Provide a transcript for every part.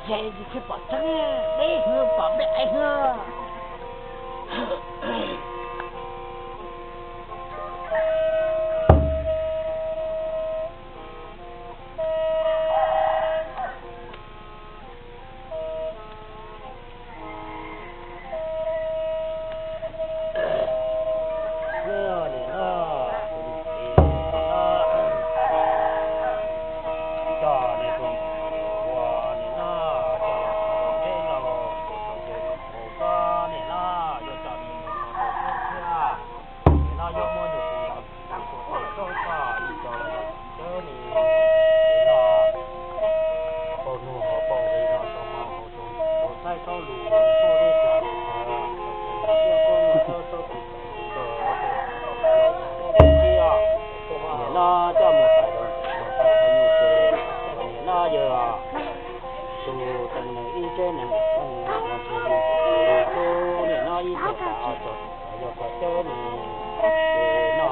Ces tsis pom tseeb, peb hwv pom peb aiv hwv. Nim no coj mus xaiv rau tus tag nyuj ces nim no yog tus teev neeg ib tsev neeg, tus nim no ib txog tas ob txog, yog txog cawb nim no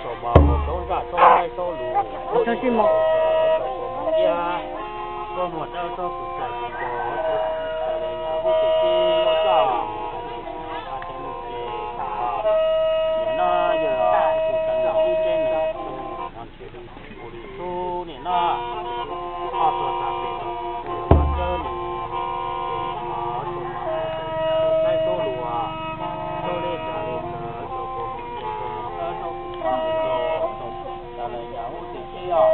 saum mos saum zaj txhob saib txhob lus, txhob tsis mos iab, txhob muaj dawb txhob kws txais kws nkaus, txhob kws txais lawv nyuam qhuav tes tib muab coj mus xaiv rau tus tag nyuj ces nim no yog tus teev neeg ib tsev neeg, tus nim no ua li xub nim no ob txog tas pem txog cawb nim no saum mos saum zaj txhob saib txhob lus, txhob li cas li cas txhob kws txais kws nkaus, txhob kws txais kws nkaus, txhob kws txais lawv nyuam qhuav tes tib os.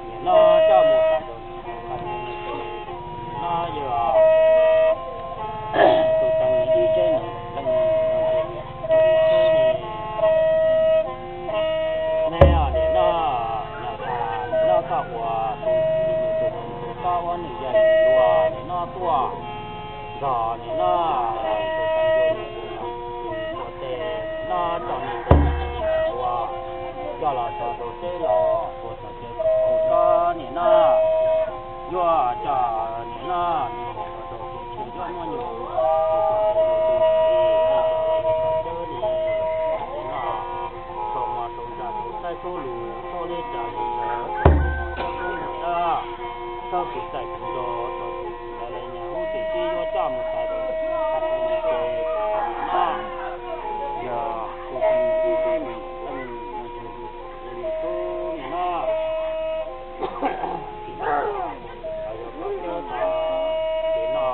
Nim no coj mus xaiv rau tus tag nyuj ces nim no yog tus teev neeg ib tsev neeg, leej tus nim no nyob tas nim no koj ua tus tus tus koj ua nws yog nws luag nim no tuaj nrog nim no tus teev neeg tus no tus tus tes nim no coj nws tus tus luag coj los tso rau teb los ua txog ces tus koj nim no yuav coj nim no tus tus tus yuav muab nyuam tus tus tus tus tus tus cawb nim no saum mos saum zaj txhob saib txhob lus, txhob li cas li cas txhob kws txais kws nkaus, txhob kws txais kws nkaus, txhob kws txais lawv nyuam qhuav tes tib yuav coj mus xaiv rau tus tag nyuj ces nim no yog tus teev neeg ib tsev neeg, leej mus tsev tus ua li xub nim no. Yog koj cawb tau ces no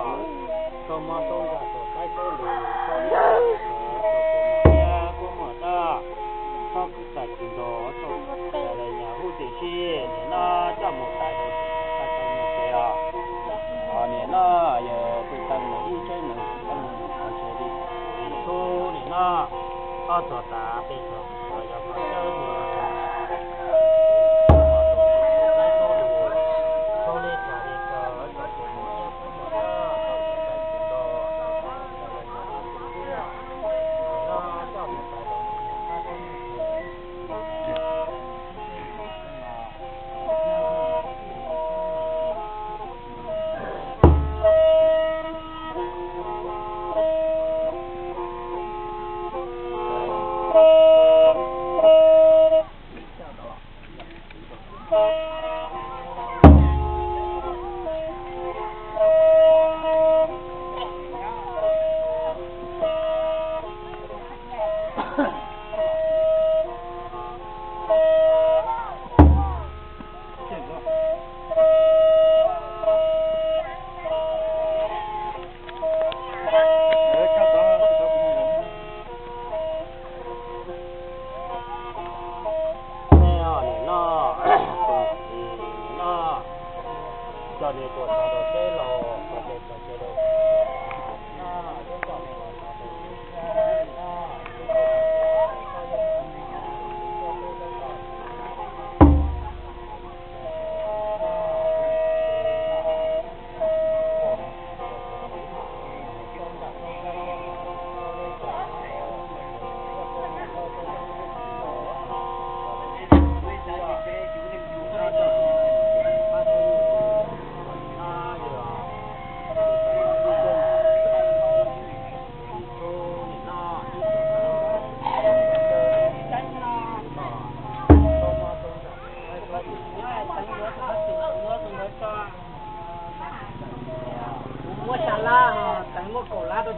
txhob mob txhob ntsaj txhob saib txhob lus, txhob li cas li cas txhob kws muaj iab kub muaj dab, txhob kws txais kws nkaus, txhob kws txais lawv nyuam qhuav tes tib nim no coj mus xaiv rau tus tag nyuj ces os. Nim no yog tus teev neeg ib tsev neeg, leej mus tsev tus ua li xub nim no ob txog tas peb txog, yog koj cawb tus tag nyuj ces txhob mob txhob ntsaj txhob saib txhob lus, txhob li cas li cas txhob kws muaj iab kub muaj dab, txhob kws txais kws nkaus, txhob kws txais lawv nyuam qhuav tes tib os. Nim no coj mus xaiv rau tus tag nyuj ces Nim no tus nim no coj nws tuaj txog rau teb los, txog teb txog chaw rau no, yuav coj nws los txog rau no.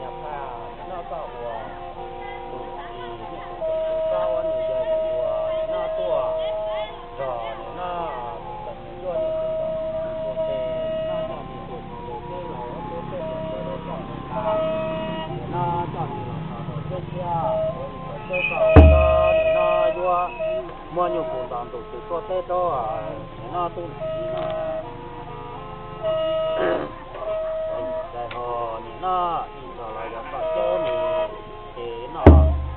nyab phaj nim no koj ua tus txiv nyuj tus tub tus koj ua nws yawg nws luag nim no tuaj zog nim no tus txiv nws yuav nws tus ntawd tus tuaj tes nim no coj nws tus tus tus tub los ua tub teb tus tub los txog tus tas nim no coj nws los txog rau teb thiab ua nws txog teb koj ua koj nim no yuav muaj nyuj tus ntawd tus txiv tuaj teb rau nim no tub txiv no. Tais ho nim no ib txog los yog koj cawb nws ces no rau kev thaij ho rau kev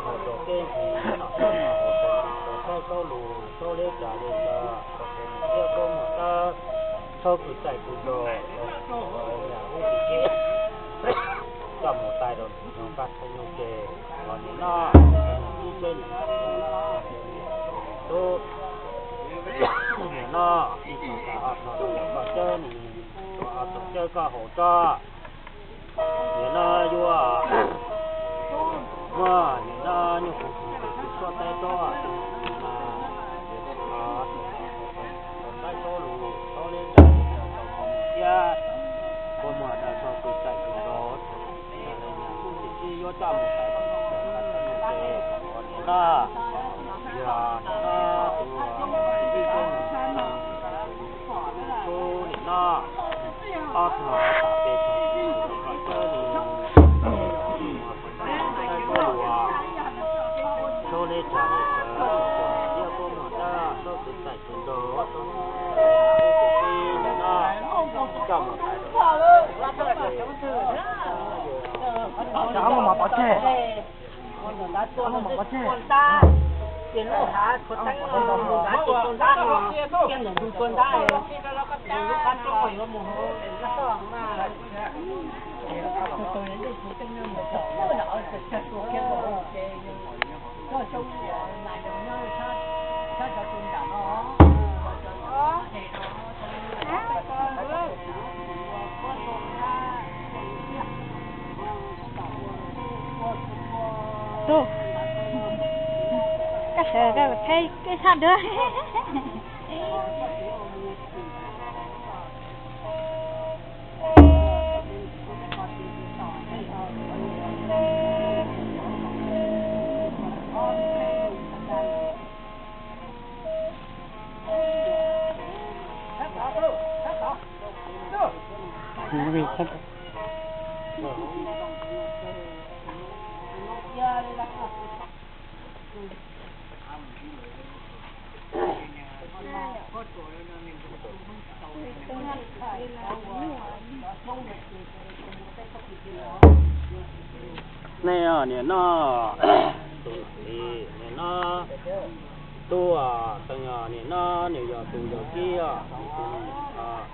ncig no rau saib rau lus rau li cas li cas rau kev mus thiab koj muaj tab txhob kwv txaij kwv nrog niam ub txiv tub coj mus tais rau nws nyob qab txhua nyuag ces los nim no ib txhis nim no ib txhis tas ob txhis los yog koj cawb nws, ob txhis cawb koj haus tso. Nim no yuav muaj nim no nyuj tus tus tus tuaj teb rau tus tus no, ces tau saib rau lus rau li cas li cas tau tau mus thiab koj muaj tab txhob kwv txaij kwv nrog niam ub txiv tub yuav coj mus tais rau nws nyob qab txhua nyuag ces nim no yog nim no tus txiv tub nim no ob txhis tas peb txhis tus koj cawb nws, saib koj lus rau li cas li cas tau tau mus thiab koj muaj tab txhob kwv txaij kwv nrog tus txiv nim no coj mus tais rau Tus, koj sawv koj thaij ib thaj dua. Nej nim no tus txiv nim no tub teev nim no nws yog tus yog kib,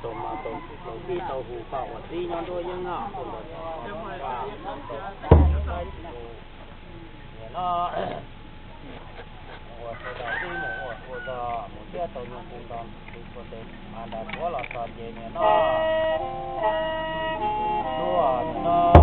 tus mas tus txiv tau hu koj ua txiv nyob nruab yeeb no, nim no mus ua txhua zos txhua zos mus thiab tau nyuj tus ntawd tus txhua tes mas nram suav los txog ces nim no tuaj nim no